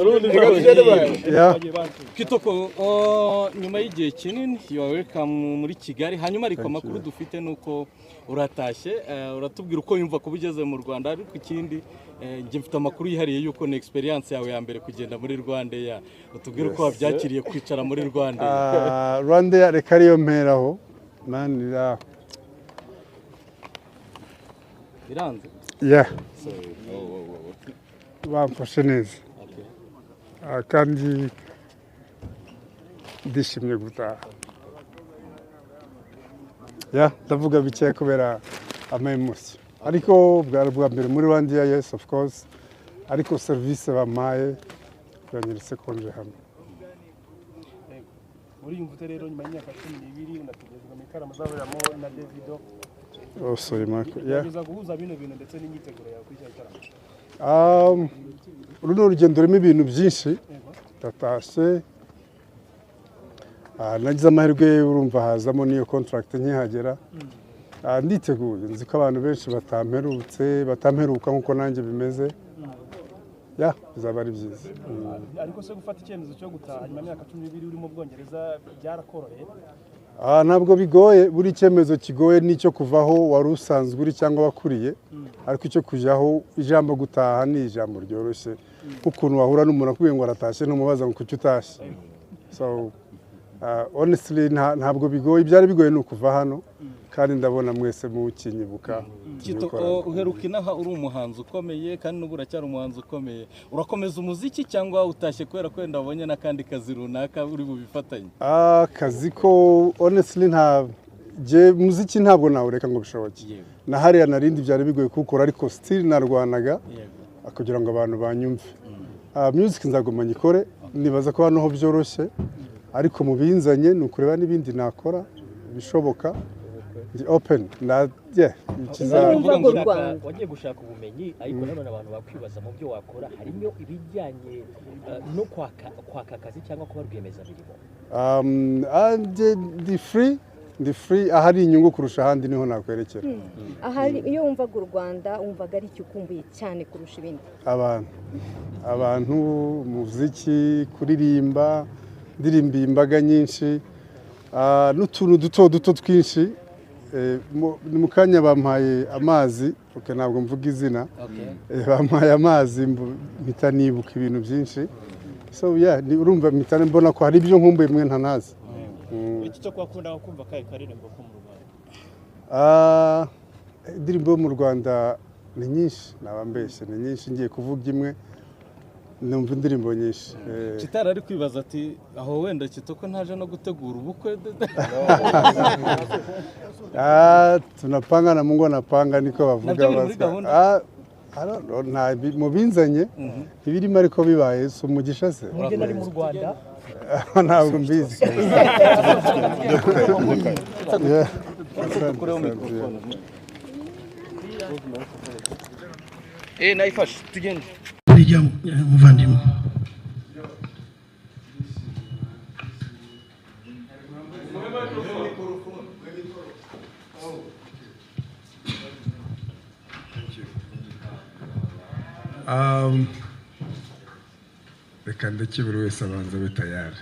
Yeah. Kitoko, oh, nyuma y'igihe kinini, you are welcome muri Kigali. Hanyuma ariko amakuru dufite ni uko uratashye, uratubwira uko yumva kuba ugeze mu Rwanda. Ariko ikindi, njye mfite amakuru yihariye yuko ni experience yawe ya mbere kugenda muri Rwandair. Utubwire uko wabyakiriye kwicara muri Rwandair. Ah, Rwanda, reka ariyo mperaho man ya. Biranze. Yeah. Sorry. Oh. Bamfashe neza. Okay. Ah, kandi ndishimye gutaha. Ya, ndavuga bikeya kubera ama emotion, ariko bwari bwa mbere muri Rwanda, yes, of course, ariko serivisi bampaye byanyeretse ko nje hano. Uriyumva ute rero nyuma y'imyaka 12 unategerezwa mu ikarama uzahuriramo na Davido? Oh, sorry, Marco, yeah. Gerageza guhuza bino bintu ndetse n'imyiteguro yawe kuri icyo gitaramo. Uru ni urugendo rurimo ibintu byinshi. Ndatashye. Ah, nagize amahirwe, urumva hazamo n'iyo contract nkihagera. Ah, nditeguye, nzi ko abantu benshi batamperutse, batamperuka nk'uko nanjye bimeze. Ya, bizaba ari byiza. Ariko se gufata icyemezo cyo gutaha nyuma y'imyaka 12 uri mu Bwongereza byarakoroheye? Ah, ntabwo bigoye. Buri cyemezo kigoye nicyo kuvaho wari usanzwe uri cyangwa wakuriye, ariko icyo kujyaho, ijambo gutaha ni ijambo ryoroshye, nk'ukuntu wahura n'umuntu akubwiye ngo aratashye, ntumubaza ngo kuki utashye. So honestly, ntabwo bigoye. Ibyari bigoye ni ukuva hano, kandi ndabona mwese mukinyibuka. Kitoko, tubikorana. uheruka inaha uri umuhanzi ukomeye, kandi n'ubu uracyari umuhanzi ukomeye. Urakomeza umuziki cyangwa utashye kubera ko wenda wabonye n'akandi kazi runaka uri bubifatanye? Akazi ko honestly nta jye muziki ntabwo nawureka ngo bishoboke. Na hariya narindi byari bigoye kuwukora, ariko still narwanaga kugira ngo abantu banyumve. Ah, music nzaguma nyikore, nibaza ko hano ho byoroshye, ariko mu binzanye ni ukureba n'ibindi nakora bishoboka. Ndi open na yeah, ikiza. Uvuga ngo U Rwanda. Wagiye gushaka ubumenyi, ariko nanone abantu bakwibaza mu byo wakora harimo ibijyanye no kwaka akazi cyangwa kuba rwiyemezamirimo. Ndi free, ndi free. Ahari inyungu kurusha ahandi niho nakwerekera. Ahari iyo wumvaga u Rwanda, wumvaga ari icyo ukumbuye cyane kurusha ibindi? Abantu, umuziki, kuririmba, ndirimbiye imbaga nyinshi, n'utuntu duto duto twinshi. Ni mu kanya bampaye amazi, okay, ntabwo mvuga izina. Bampaye amazi, mpita nibuka ibintu byinshi. So yeah, urumva mpita mbona ko hari ibyo nkumbuye mwe ntanazi. Iki cyo kwakunda kumva kahe karirimbo ko mu Rwanda? Ah, indirimbo yo mu Rwanda ni nyinshi, naba mbeshye, ni nyinshi. Ngiye kuvuga imwe, numva indirimbo nyinshi. Kitari ari kwibaza ati aho wenda Kitoko ntaje no gutegura ubukwe. Ah, tunapanga na Mungu anapanga, niko bavuga. Nabyo biri muri gahunda? Ah, I don't know, mu binzanye ntibirimo, ariko bibaye si umugisha se? Mugeni ari mu Rwanda. Ntabwo mbizi. Yeah. Kureho microphone. Nayifashe, tugende. Rijya muvandimwe. Reka ndeke buri wese abanza abe tayari.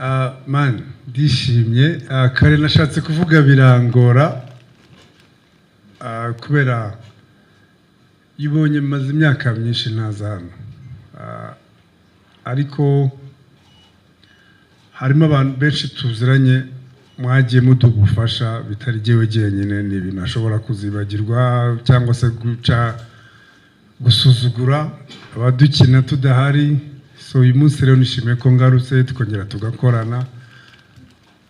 Ah, man, ndishimye. Ah, kare nashatse kuvuga birangora. Ah, kubera iyo ubonye maze imyaka myinshi ntaza hano. Ah, ariko harimo abantu benshi tuziranye mwagiye muduha ubufasha bitari jyewe jyenyine. Ni ibintu ashobora kuzibagirwa cyangwa se guca gusuzugura abadukina tudahari. So uyu munsi rero nishimiye ko ngarutse, tukongera tugakorana,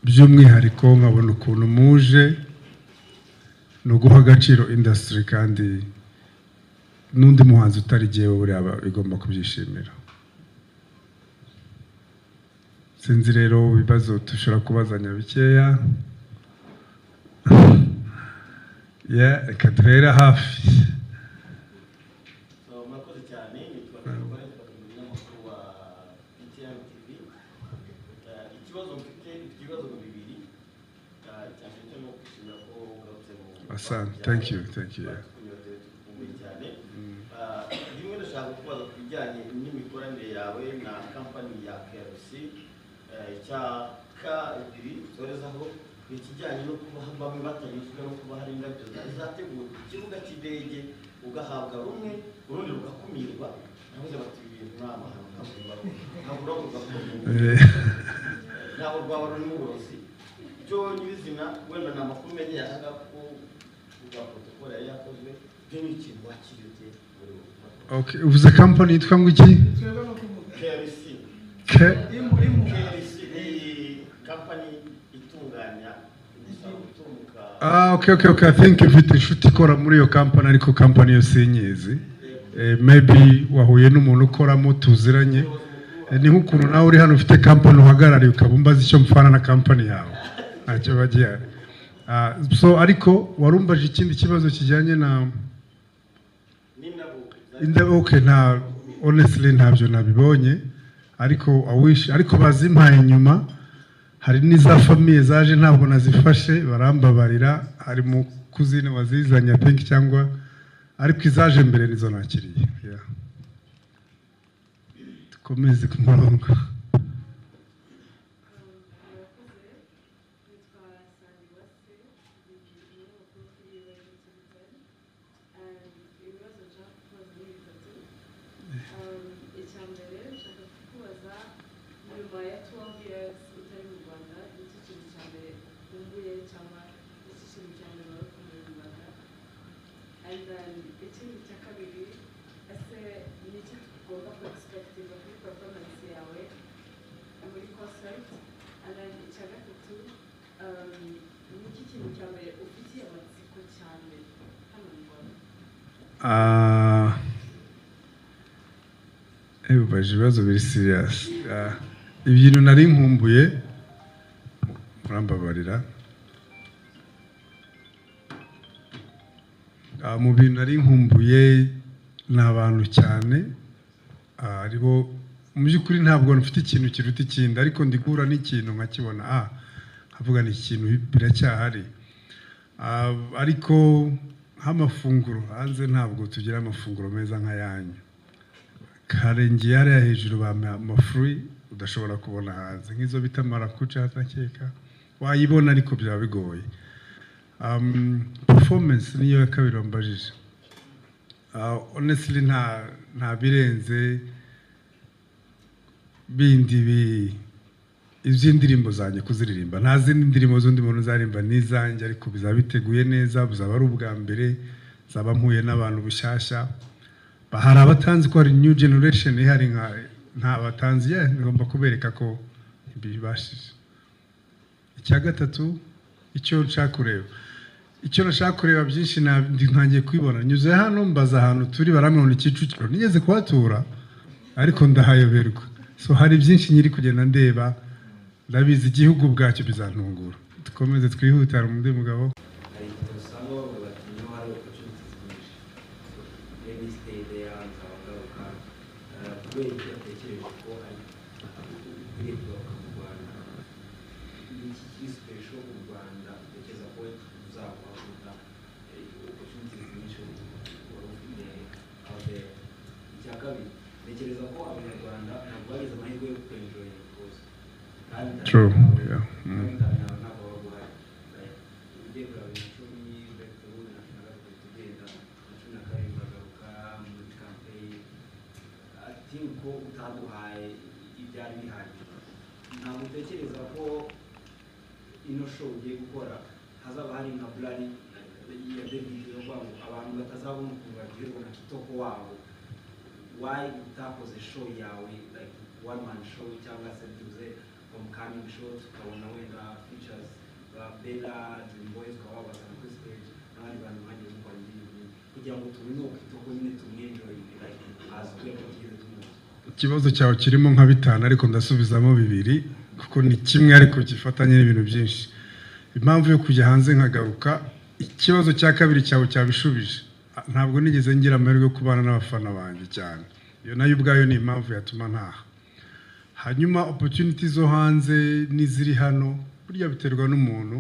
by'umwihariko nkabona ukuntu muje ni uguha agaciro industry, kandi N'undi muhanzi utari jyewe buriya igomba kubyishimira. Sinzi rero, ibibazo dushobora kubazanya bikeya. Yeah, reka duhere hafi. So, murakoze cyane. Nitwa Nicolas, umunyamakuru wa BTN TV. Ikibazo mfite ibibazo bibiri. Icya mbere cyo ni ukwishimira ko ugarutse mu Asante, thank you, thank you, yeah. Tukunyotewe, tugukumbuye cyane. Rimwe ndashaka kubaza ku bijyanye n'imikoranire yawe na kampani ya KRC. Icya kabiri nsorezaho ni ikijyanye no kuba bamwe batanyuzwe no kuba hari indabyo zari zateguwe ku kibuga cy'indege, ugahabwa rumwe, urundi rugakumirwa. Navuze bati: "Ibi bintu ni amahano, ntabwo urabo rugakumirwa, ntabwo rwaba rurimo uburozi." Byo nyirizina wenda ni amakuru menye yahaga ko bwa protocole yari yakozwe, byo ni ikintu wakiriye ute muri wowe? Okay, uvuze company yitwa ngo iki? KRC. K KRC ni kampani itunganya umusaruro uturuka Ah, okay. I think mfite inshuti ikora muri iyo company, ariko company yo sinyizi. Maybe wahuye n'umuntu ukoramo tuziranye. Ni nk'ukuntu nawe uri hano ufite company uhagarariye, ukaba umbaza icyo mfana na company yawe. Ntacyo bagiye. Ah, so ariko warumbaje ikindi kibazo kijyanye na n'indabo zari Indabo, okay, nta, honestly ntabyo nabibonye, ariko I wish, ariko bazimpaye nyuma. Hari n'iza famille zaje, ntabwo nazifashe, barambabarira. Hari mu cousine wazizanye, I think, cyangwa, ariko izaje mbere nizo nakiriye. Yeah. Dukomeze ku murongo. Murakoze. Nitwa Sandy Wase, ndi umunyamakuru kuri Radio TV 10, and ibibazo nshaka kukubaza ni bitatu. Icya mbere nshaka kukubaza, nyuma ya 12 years utari mu Rwanda, ni iki kintu cya mbere ukumbuye, cyangwa ni iki kintu cya mbere wari ukumbuye mu Rwanda? And then ikindi cya kabiri, ese ni iki tugomba ku expectinga kuri performance yawe muri concert? And then icya gatatu, ni iki kintu cya mbere ufitiye amatsiko cyane hano mu Rwanda? Ah, ubaje ibibazo biri serious. Ah, ibintu nari nkumbuye, murambabarira. Ah, mu bintu nari nkumbuye ni abantu cyane. Ah, aribo mu by'ukuri. Ntabwo mfite ikintu kiruta ikindi, ariko ndi guhura n'ikintu nkakibona, nkavuga ni ikintu biracyahari. Ah, ariko nk'amafunguro hanze, ntabwo tugira amafunguro meza nk'ayanyu. Karengeye hariya hejuru bampa amafruits udashobora kubona hanze, nk'izo bita marakuca, ndakeka wayibona ariko byaba bigoye. Performance niyo ya kabiri wambajije. Honestly nta birenze bindi bi iby'indirimbo zanjye kuziririmba. Nta zindi ndirimbo z'undi muntu uzaririmba n'izanjye, ariko bizaba biteguye neza, buzaba ari ubwa mbere nzaba mpuye n'abantu bushyashya. Hari abatanzi ko hari new generation ihari, nka nta batanzi, yeah, ngomba kubereka ko bibashije. Icya gatatu, icyo nshaka kureba, icyo nashaka kureba byinshi ntangiye kubibona. Nyuze hano mbaza ahantu turi, barambwira ngo ni Kicukiro. Nigeze kuhatura ariko ndahayoberwa. So hari byinshi nyiri kugenda ndeba, ndabizi igihugu ubwacyo bizantungura. Dukomeze twihute, hari undi mugabo. Hari igihe usanga bavuga bati niho hari opportunities nyinshi, maybe stay there, nzaba ngaruka. Kubera iki yatekereje ko ari ukwiriye kugaruka mu Rwanda? Ni iki kiri special mu Rwanda utekereza ko uzaguha kuruta opportunities nyinshi wari ufite out there? Icya kabiri, ntekereza ko Abanyarwanda ntabwo bagize amahirwe yo kwenjoyinga rwose kandi True, yawe yeah. kandi talent yawe ntabwo waba uhari. Like, ugiye kureba 2010, breakthrough, 2013 ugenda, na 17 uragaruka muri campaign. I think ko utaduhaye ibyari bihagije. Ntabwo utekereza ko ino show ugiye gukora hazaba hari nka brand ya David yo kuvuga ngo abantu batazabona ukuntu baryoherwa na kitoko wabo? Why utakoze show yawe, like one man show, cyangwa se byibuze homecoming show, tukabona wenda features ba Bella, Dream Boys, ukaba wabazana kuri stage n'abandi bantu mwagiye mukora indirimbo? Kuki Kugira ngo tubone uwo Kitoko nyine tumwenjoyinge like azwi ko tugeze tumuzi. Ikibazo cyawe kirimo nka bitanu, ariko ndasubizamo bibiri kuko ni kimwe ariko gifatanye n'ibintu byinshi. Impamvu yo kujya hanze nkagaruka, ikibazo cya kabiri cyawe cyabishubije. Ntabwo nigeze ngira amahirwe yo kubana n'abafana banjye cyane. Iyo nayo ubwayo ni impamvu yatuma ntaha. Hanyuma opportunity zo hanze n'iziri hano burya biterwa n'umuntu.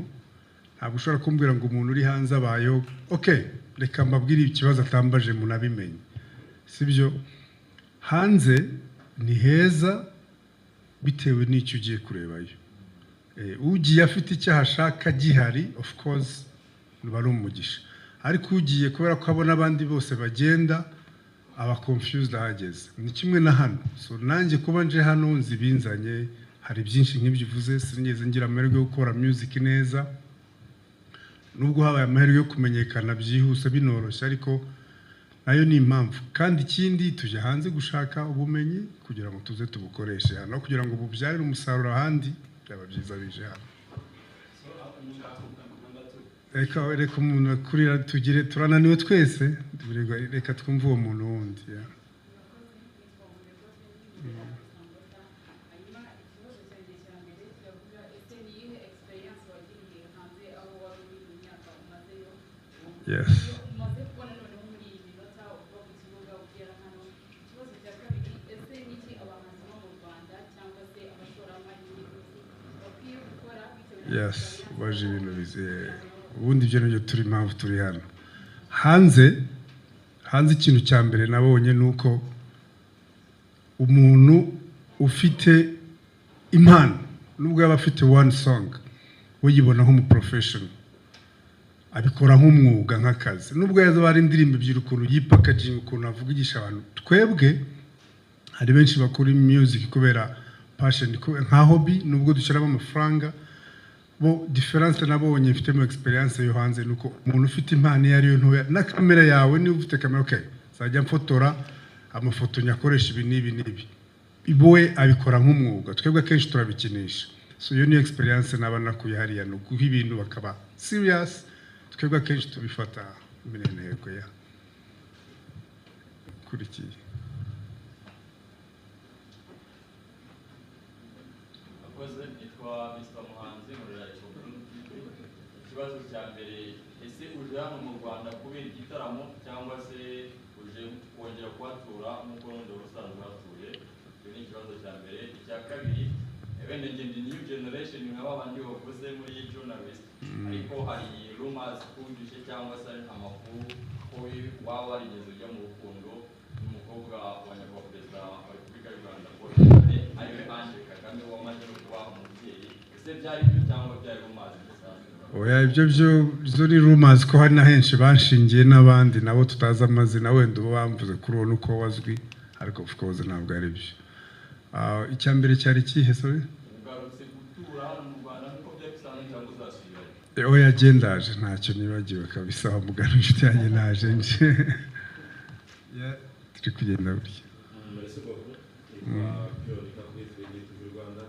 Ntabwo ushobora kumbwira ngo umuntu uri hanze abayeho. Okay, reka mbabwire ikibazo atambaje munabimenye, sibyo? Hanze ni heza bitewe n'icyo ugiye kurebayo. Ugiye afite icyo ashaka gihari, of course biba ari umugisha, ariko ugiye kubera ko abona abandi bose bagenda aba confused ahageze. Ni kimwe na hano. So nanjye kuba nje hano nzi ibinzanye. Hari byinshi nk'ibyo uvuze. Sinigeze ngira amahirwe yo gukora music neza, nubwo habaye amahirwe yo kumenyekana byihuse binoroshye, ariko nayo ni impamvu. Kandi ikindi, tujya hanze gushaka ubumenyi kugira ngo tuze tubukoreshe hano, kugira ngo bubyarire umusaruro ahandi. Byaba byiza bije hano. Reka umuntu akurira tugire, turananiwe twese. Reka twumve uwo muntu wundi, yeah. Hanyuma ikibazo cyanjye cya mbere kiravuga: ese ni iyihe experience wagiriye hanze aho wari uri mu myaka umazeyo, umaze kubona noneho muri iyi minota uva ku kibuga ugera hano? Ikibazo cya kabiri: ese ni iki abahanzi bo mu Rwanda cyangwa se abashoramari muri music bakwiye gukora bitewe na experience Baje ibintu bize ubundi. Ibyo nibyo turi, impamvu turi hano. Hanze ikintu cya mbere nabonye ni uko umuntu ufite impano, nubwo yaba afite one song, we yibona nk'umuprofessional, abikora nk'umwuga, nk'akazi, nubwo yazaba ari indirimbo ebyiri, ukuntu yipackaginga, ukuntu avugisha abantu. Twebwe hari benshi bakora music kubera passion, nka hobby, nubwo dushyiramo amafaranga. Bo difference nabonye mfitemo experience yo hanze nuko umuntu ufite impano iyo ariyo ntoya na kamera yawe, niba ufite kamera, okay, nzajya mfotora amafoto nyakoresha ibi n'ibi n'ibi, we abikora nk'umwuga. Twebwe akenshi turabikinisha. So iyo niyo experience naba nakuye hariya, ni uguha ibintu bakaba serious. Twebwe akenshi tubifata imineneko ya kurikiye. Akoze, nitwa Mr Muhanzi, nkorera Isoko TV. Ikibazo cya mbere: ese uje hano mu Rwanda kubera igitaramo cyangwa se uje kongera kuhatura nk'uko n'ubundi wari usanzwe uhatuye? Icyo ni ikibazo cya mbere. Icya kabiri, wenda njye ndi new generation nka babandi bavuze muri journalist, ariko hari rumors twumvise cyangwa se amakuru ko waba warigeze ujya mu rukundo n'umukobwa wa nyakubahwa Perezida wa Repubulika y'u Rwanda Paul Kagame, ariwe Ange Kagame wamaze no kuba umubyeyi. Ese byari byo cyangwa byari rumors bisanzwe? Oya, ibyo byo zo ni rumors, ko hari na henshi banshingiye n'abandi nabo tutazi amazina. Wenda uba bamvuze kuri uwo nuko wazwi, ariko of course ntabwo ari byo. Icya mbere cyari ikihe? Sorry. Ugarutse gutura hano mu Rwanda nk'uko byari bisanzwe cyangwa uzasubirayo? Oya, gendaje, ntacyo nibagiwe kabisa. Wa mugani inshuti yanjye, naje nje. Yeah, turi kugenda gutya. Merci beaucoup. Nitwa Pionika kuri 3D TV Rwanda.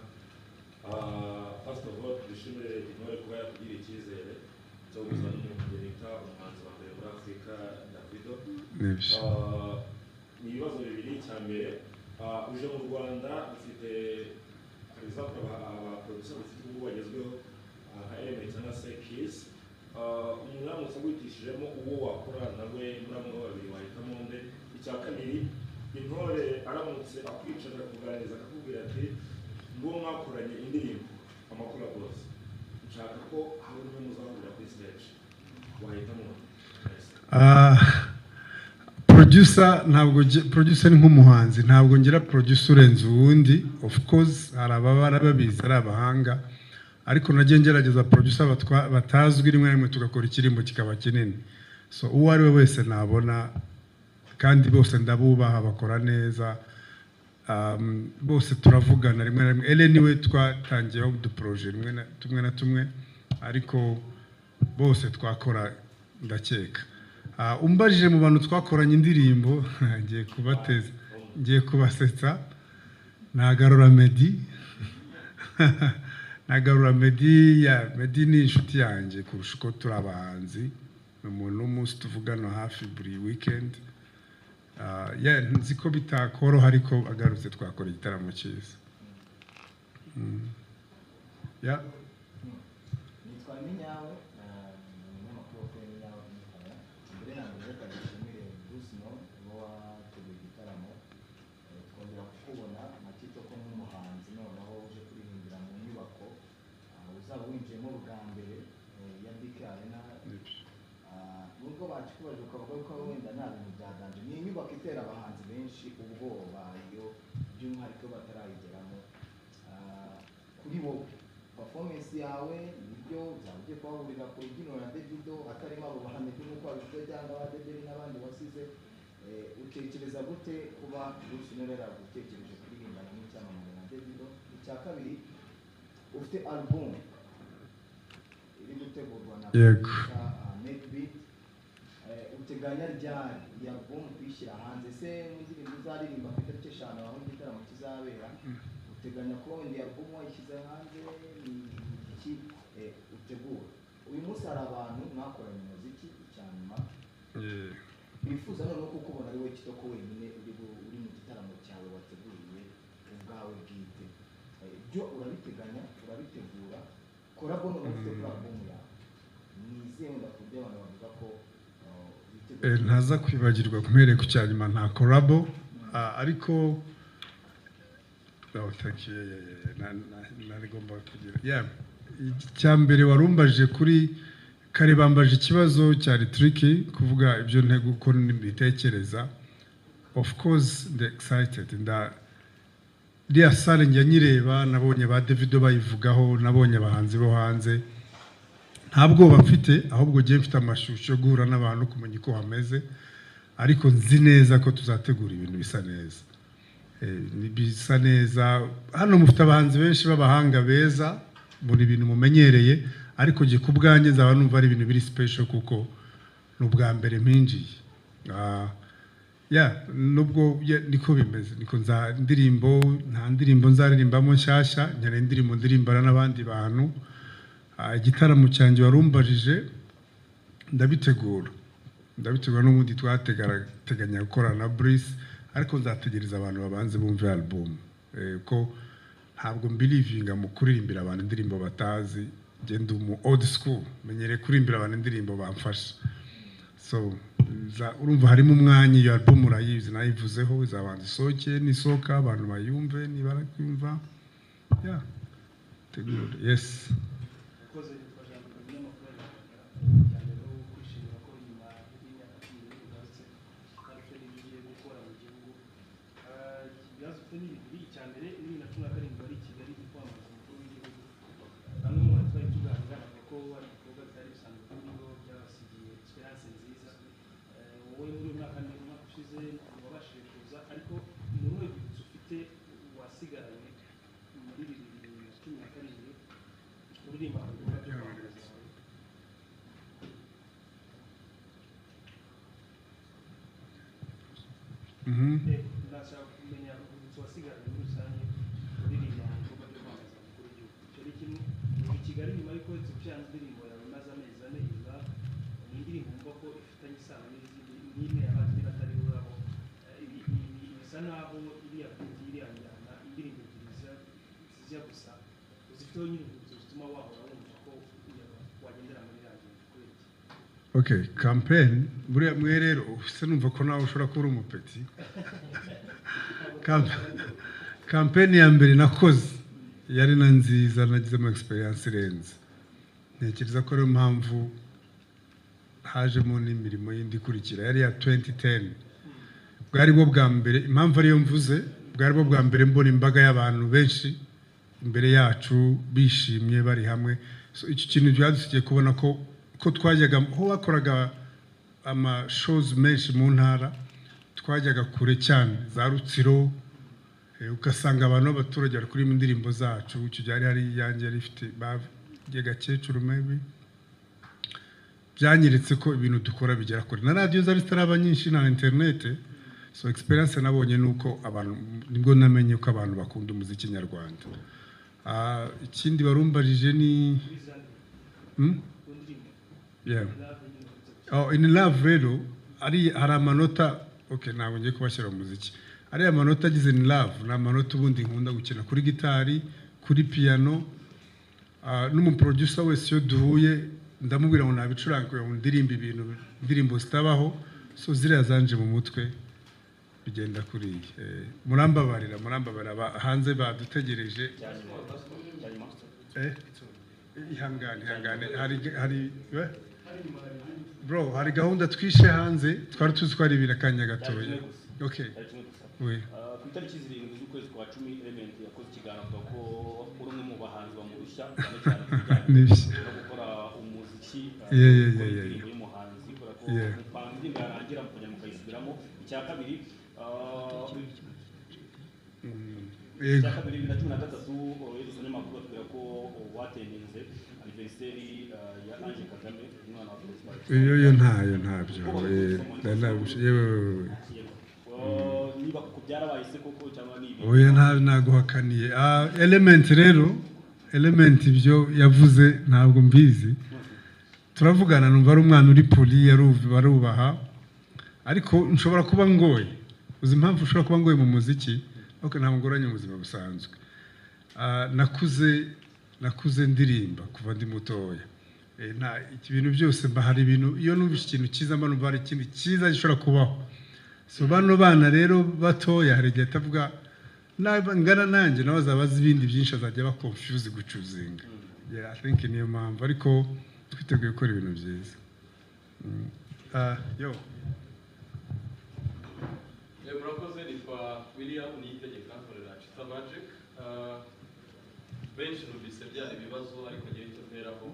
First of all, dushimire Intore kuba yatugiriye icyizere cyo kuzana umuntu bita umuhanzi wa mbere muri Afurika, Davido. Nibyo. Ni ibibazo bibiri. Icya mbere, uje mu Rwanda ufite, for example, aba producer dufite ubu bagezweho, nka Element cyangwa se Kiss. Umuntu aramutse aguhitishijemo uwo wakora nawe muri abo ngabo babiri, wahitamo nde? Icya kabiri, Intore aramutse akwicaza akakuganiriza akakubwira ati: "Nguwo mwakoranye indirimbo, amacollabos, nshaka ko hari umwe muzahurira kuri stage," wahitamo nde? Producer ntabwo producer ni nk'umuhanzi, ntabwo ngira producer urenze uwundi. Of course hari ababa babizi, ari abahanga, ariko nagiye ngerageza producer batazwi rimwe na rimwe, tugakora ikirimbo kikaba kinini. So uwo ari we wese nabona, kandi bose ndabubaha, bakora neza. Bose turavugana rimwe na rimwe. Ellen niwe twatangiyeho uduprojet rimwe na tumwe na tumwe, ariko bose twakora ndakeka. Umbajije mu bantu twakoranye indirimbo, ngiye kubateza, ngiye kubasetsa, nagarura Meddy, nagarura Meddy. Ya Meddy ni inshuti yanjye kurusha uko turi abahanzi. Ni umuntu w'umunsi tuvugana hafi buri weekend. Yeah, nzi ko bitakoroha, ariko agarutse twakora igitaramo cyiza. Yeah. Nitwa Minyawe, ni umunyamakuru wo kuri Minyawe Instagram. Mbere na mbere reka dushimire Bruce No uba wateguye igitaramo. Twongera kukubona na Kitoko nk'umuhanzi noneho uje kuririmbira mu nyubako uzaba winjiyemo bwa mbere ya BK Arena. Nubwo bakikubaje ukavuga ko wenda nta bintu byaganje, ni inyubako itera abahanzi benshi ubwoba iyo by'umwihariko batarayigeramo. Kuri wowe performance yawe nibyo byaba ugiye kuhahurira ku rubyiniro na Davido hatarimo abo bahanzi nk'uko wabivuze cyangwa ba Debeli n'abandi wasize, utekereza gute kuba Bruce Melody yaragutekereje kuririmbana n'icyamamare nka Davido? Icya kabiri, ufite album iri gutegurwa na Yego. Madebeat, uteganya ryari iyi album kuyishyira hanze? Se mu ndirimbo uzaririmba ku itariki 5 aho igitaramo kizabera, uteganya kuba wenda iyi album wayishyize hanze? Ni iki utegura? Uyu munsi hari abantu mwakoranye umuziki, icya nyuma bifuza noneho kukubona ari wowe Kitoko wenyine uri mu gitaramo cyawe wateguriye ubwawe bwite. Byo urabiteganya, urabitegura? Collabo noneho ufite kuri album yawe ni izihe, wenda ku buryo abantu bavuga ko witeguye? Ntaza kwibagirwa kumwereka ku cyanyuma, nta collabo, ariko oh, thank you. Yeah. Narigomba kugira, yeah. Icya mbere warumbaje kuri kare, bambaje ikibazo cyari tricky kuvuga ibyo ntego uko mbitekereza. Of course ndi excited, nda iriya salle njya nyireba, nabonye ba Davido bayivugaho, nabonye abahanzi bo hanze. Nta bwoba mfite, ahubwo ngiye mfite amashusho yo guhura n'abantu, kumenya uko hameze, ariko nzi neza ko tuzategura ibintu bisa neza. Ni bisa neza. Hano mufite abahanzi benshi b'abahanga beza muri ibintu mumenyereye, ariko njye ku bwanjye nzaba numva ari ibintu biri special kuko ni ubwa mbere mpinjiye. Yeah, nubwo niko bimeze, niko nza indirimbo, nta ndirimbo nzaririmbamo nshyashya, nkeneye indirimbo ndirimbana n'abandi bantu. Igitaramo cyanjye warumbajije, ndabitegura n'ubundi twateganya gukorana na Bruce, ariko nzategereza abantu babanze bumve album, ko ntabwo mbelievinga mu kuririmbira abantu indirimbo batazi. Genda umu old school, menyereye kuririmbira abantu indirimbo bamfasha. So urumva harimo umwanya, iyo album urayizi, nayivuzeho, izabanza isohoke, nisohoka abantu bayumve, nibara kumva, yeah, tegura. Yes. Yakoze, yitwa Jean umunyamakuru w'Abanyarwanda cyane rero kwishimira ko nyuma y'imyaka 12 ugarutse kandi ufite n'ibyo ugiye gukora mu gihugu. Ibibazo ufite ni bibiri. Icya mbere, muri 2017 wari i Kigali mu kwamamaza umukuru w'igihugu. Bamwe mu bantu twari tuganira bavuga ko ari ibikorwa bitari bisanzwe kuri bo, byabasigiye experience nziza. Wowe muri uyu mwaka, ni umwaka ushize wabashije kuza, ariko ni uruhe rwibutso ufite wasigaranye muri 2017 uririmba mu bikorwa byo kwamamaza? Ndashaka kumenya urwibutso wasigaranye muri rusange uririmba mu bikorwa byo kwamamaza umukuru w'igihugu. Icyo ni kimwe. Ubu i Kigali nyuma y'uko uretse gushyira hanze indirimbo yawe imaze amezi 4 iza, ni indirimbo wumva ko ifitanye isano n'izindi n'imwe y'abandi batari uraho. Bisa naho iriya beat, iriya njyana, indirimbo ebyiri zijya gusa, uzifiteho nyine urwibutso zituma wahora wumva ko wagendera muri iriya ngendo, kubera iki? Okay, campaign buriya mwe rero use numva ko nawe ushobora kuba uri umupeti. Campaign ya mbere nakoze yari na nziza, nagizemo experience irenze. Ntekereza ko ariyo mpamvu hajemo n'imirimo yindi ikurikira, yari iya 2010. Bwari bwo bwa mbere, impamvu ariyo mvuze, bwari bwo bwa mbere mbona imbaga y'abantu benshi imbere yacu bishimye bari hamwe. So icyo kintu byadusigiye kubona ko twajyaga aho bakoraga ama shows menshi mu ntara, twajyaga kure cyane za Rutsiro, ugasanga abantu b'abaturage bari kuririmba indirimbo zacu. Icyo gihe hari iyanjye yari ifite bagiye gakecuru maybe. Byanyeretse ko ibintu dukora bigera kure, na radiyo zari zitaraba nyinshi na internet. So experience nabonye ni uko abantu, nibwo namenye ko abantu bakunda umuziki nyarwanda. Ikindi warumbajije ni? Yeah. Oh, In Love rero ari hari amanota. Okay, ntabwo ngiye kubashyira mu muziki. Ariya manota agize In Love ni amanota ubundi nkunda gukina kuri gitari, kuri piano. N'umuproducer wese iyo duhuye ndamubwira ngo nabicuranga kugira ngo ndirimbe ibintu, indirimbo zitabaho. So ziriya zanje mu mutwe bigenda kuriya. Murambabarira, murambabarira, hanze badutegereje. Ihangane, ihangane, hari bro, hari gahunda twishe hanze, twari tuzi ko ari ibiri, akanya gatoya. Okay. Oui. Ku itariki 7 z'ukwezi kwa 10, Element yakoze ikiganiro avuga ko uri umwe mu bahanzi bamurushya cyane cyane ku bijyanye Nibyo. no gukora umuziki, gukora indirimbo y'umuhanzi, kubera ko mupanga indirimbo yarangira mukongera mukayisubiramo. Icya kabiri, 2013 yadusomye amakuru atubwira ko wateninze anniversaire ya Ange Kagame, umwana wa Perezida. Iyo yo ntayo, ntabyo. Yewe. Niba koko byarabaye se koko cyangwa ni ibintu? Oya, nta naguhakaniye. Element rero, Element ibyo yavuze ntabwo mbizi. Turavugana numva ari umwana uri poli, arubaha, ariko nshobora kuba ngoye. Uzi impamvu ushobora kuba ngoye mu muziki? Okay, ntabwo ngoranye mu buzima busanzwe. Nakuze ndirimba kuva ndi mutoya. Nta ibintu byose mba hari ibintu, iyo numvise ikintu cyiza mba numva hari ikindi cyiza gishobora kubaho. So bano bana rero batoya hari igihe atavuga naba ngana nanjye nawe azaba azi ibindi byinshi, azajya aba confuse guchoosinga. Yeah, I think niyo mpamvu, ariko twiteguye gukora ibintu byiza. Yo. Murakoze, nitwa William Niyitegeka, nkorera Chita Magic. Benshi numvise byari ibibazo, ariko ngewe icyo mperaho,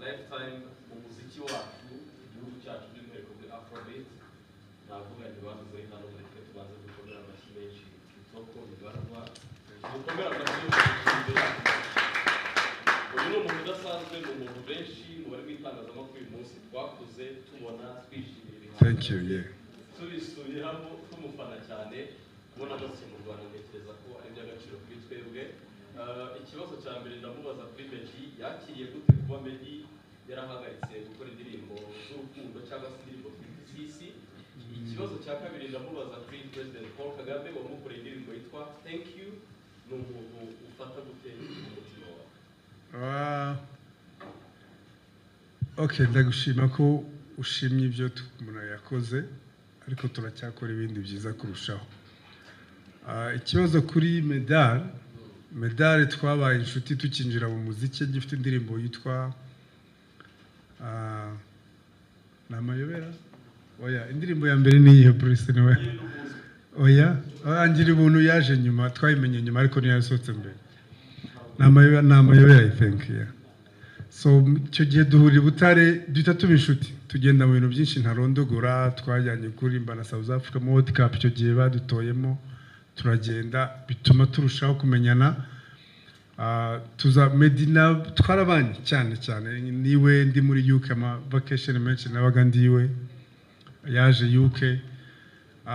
lifetime mu muziki wacu, igihugu cyacu, by'umwihariko muri Afrobeat, navuga nti bantu muri hano mureke tubanze dukomere amashyi menshi Kitoko Bibarwa, dukomere amashyi imbere. Uyu ni umuntu udasanzwe, ni umuntu benshi mu bari mu itangazamakuru uyu munsi twakuze tubona, twishimira ibihangano Thank you, yeah. tubisubiramo, tumufana cyane. Kubona agarutse mu Rwanda ntekereza ko ari iby'agaciro kuri twebwe. Ikibazo cya mbere ndamubaza kuri Meddy: yakiriye gute kuba Meddy yarahagaritse gukora indirimbo z'urukundo cyangwa se indirimbo twita isisi? Ikibazo cya kabiri ndamubaza kuri President Paul Kagame wamukoreye indirimbo yitwa Thank You. Ni umuntu ufata gute mu mutima wawe? Okay, ndagushima ko ushimye ibyo umuntu yakoze, ariko turacyakora ibindi byiza kurushaho. Ikibazo kuri Medal, Medal twabaye inshuti tukinjira mu muziki, gifite indirimbo yitwa ni amayobera. Oya, indirimbo ya mbere ni iyihe, Bruce? Niwe. Oya, angira ubuntu yaje nyuma, twayimenye nyuma, ariko niyo yasohotse mbere. Ni amayobera, ni amayobera, I think, yeah. So icyo gihe duhurira i Butare, duhita tuba inshuti, tugenda mu bintu byinshi ntarondogora. Twajyanye kuririmba na South Africa mu World Cup, icyo gihe badutoyemo turagenda, bituma turushaho kumenyana. Tuza Medina twarabanye cyane cyane niwe ndi muri UK, ama vacation menshi nabaga ndiwe, yaje UK.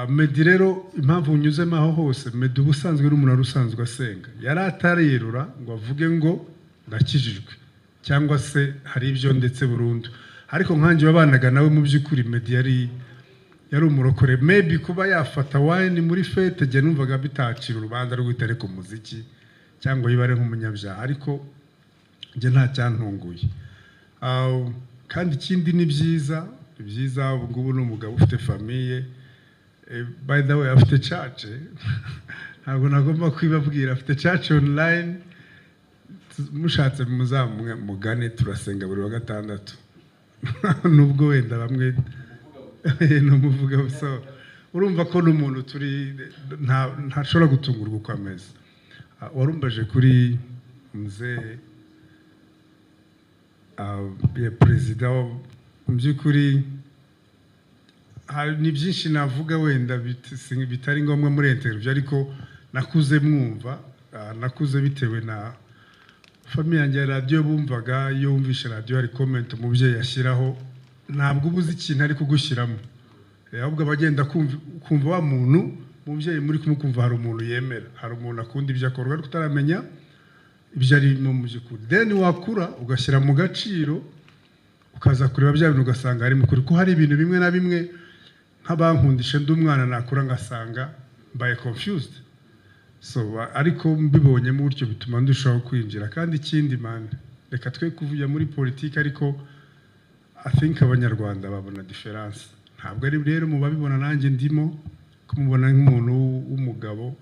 Meddy rero, impamvu unyuzemo aho hose, Meddy ubusanzwe ari umuntu wari usanzwe asenga, yari atarerura ngo avuge ngo ndakijijwe cyangwa se hari ibyo ndetse burundu, ariko nkanjye wabanaga nawe, mu by'ukuri Meddy yari umurokore. Maybe kuba yafata wine muri fête, jye numvaga bitacira urubanza rwo guhita areka umuziki cyangwa yibare nk'umunyabyaha, ariko njye nta cyantunguye. Kandi ikindi ni byiza, ni byiza, ubu ngubu ni umugabo ufite famille. By the way, afite church, ntabwo nagomba kwibabwira, afite church online, mushatse muzamwe mugane, turasenga buri wa gatandatu, nubwo wenda bamwe ni umuvuga. So urumva ko n'umuntu turi ntashobora gutungurwa uko ameze. Warumbaje kuri mzee ya perezida, mu by'ukuri ni byinshi navuga wenda bitari ngombwa muri interview, ariko nakuze mwumva, nakuze bitewe na famille yanjye ya radiyo bumvaga. Iyo wumvishe radiyo hari comment umubyeyi ashyiraho, ntabwo uba uzi ikintu ari kugushyiramo. Ahubwo aba agenda kumva wa muntu umubyeyi muri kumwe, kumva hari umuntu yemera, hari umuntu akunda ibyo akora, ariko utaramenya ibyo arimo mu by'ukuri. Then wakura ugashyira mu gaciro. Ukaza kureba bya bintu ugasanga harimo ukuri, ko hari ibintu bimwe na bimwe nk'abankundisha ndi umwana nakura ngasanga mbaye confused. So ariko mbibonyemo gutyo bituma ndushaho kwinjira. Kandi ikindi, man, reka twe kuvuga muri politiki, ariko I think Abanyarwanda babona difference. Ntabwo ari rero mu babibona, nanjye ndimo kumubona nk'umuntu w'umugabo.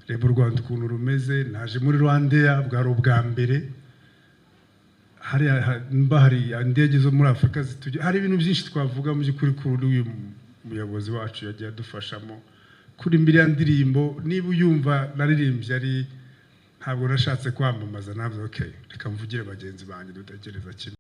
Reba u Rwanda ukuntu rumeze. Naje muri RwandAir bwari ubwa mbere. Hariya mba hari indege zo muri Afurika zitujya. Hari ibintu byinshi twavuga mu by'ukuri kuri uyu muyobozi wacu yagiye adufashamo. Kuri iriya ndirimbo, niba uyumva, naririmbye ari ntabwo nashatse kwamamaza. Ntabwo, okay, reka mvugire bagenzi banjye dutekereza kimwe.